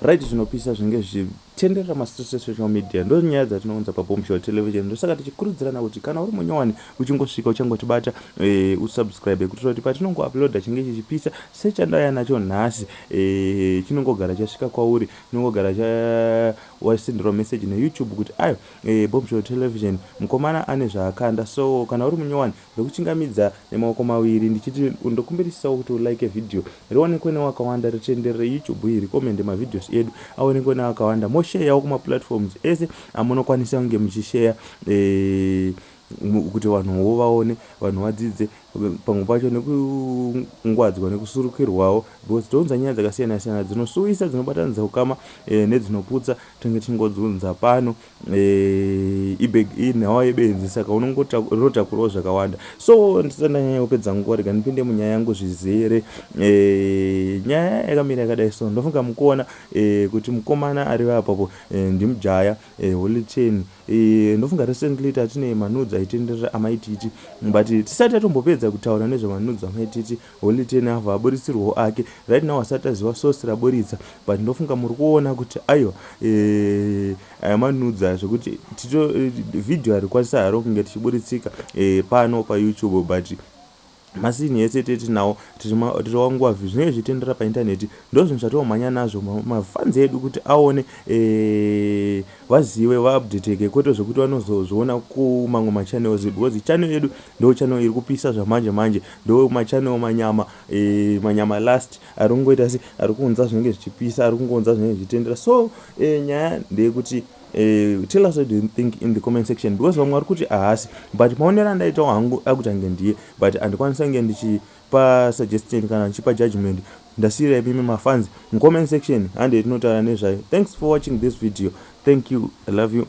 Right, zvinopisa zvinenge zvichitenderera mastreets esocial media ndo nyaya dzatinounza paBombshell Television. Ndosaka tichikurudzirana kuti kana uri munyowani uchingosvika, uchangotibata, usubscribe kuitira kuti patinongouploada chinge chichipisa sechandauya nacho nhasi, chinongogara chasvika kwauri, chinongogara wasenderwa message neYouTube kuti ayo, Bombshell Television, mukomana ane zvaakanda. So kana uri munyowani, ndokuchingamidza nemaoko maviri ndichiti ndokumbirisawo kuti ulike video, rionekwe newakawanda, ritenderere. YouTube iyi recommend mavideos edu aonekwe newakawanda. Mosharewo kumaplatforms ese amunokwanisa kunge muchishare kuti vanhuwo vaone, vanhu vadzidze pamwe pacho nekungwadzwa nekusurukirwawo, because tounza nyaya dzakasiyana siyana dzinosuwisa, dzinobatanidza ukama nedzinoputsa. Tinge tichingodzunza pano. Inhau yebenzi, saka rinotakurawo zvakawanda. So ndisati ndanyanya kupedza nguva, rega ndipinde munyaya yangu zvizere. Nyaya yakamira yakadai. So ndofunga mukuona kuti mukomana ari apapo ndimujaya Holy Ten. Ndofunga recently tatine manudes aitenderera aMaititi, but tisati tatombopedza kutaura nezvemanudes aMaititi, Holy Ten abva aburitsirwawo ake. Right now asati taziva source raburitsa, but ndofunga muri kuona kuti aiwa, aya manudes aya zvekuti vhidhiyo harikwanisa haro kunge tichiburitsika pano paYouTube, but masini ese tetinawo tiri wanguva zvinenge zvichitendera paindaneti. Ndo zvinhu zvatiomhanya nazvo mafans edu kuti aone, vazive, vaupdateke, kwete zvekuti vanozozviona kumamwe machannels, because channel yedu ndo channel iri kupisa zvamanje manje. Ndo machannel manyama, manyama last ari kungoita se ari kuunza zvinenge zvichipisa, ari kungounza zvinenge zvichitendera. So nyaya ndeyekuti, tell us what you think in the comment section, because vamwe vari kuti ahasi, but maonero andaitawo hangu akuti ange ndiye, but handikwanisa kunge ndichipa suggestion kana ndichipa judgment. Ndasiyira imimi mafans mucomment section, hande tinotaura nezvayo. Thanks for watching this video. Thank you, I love you.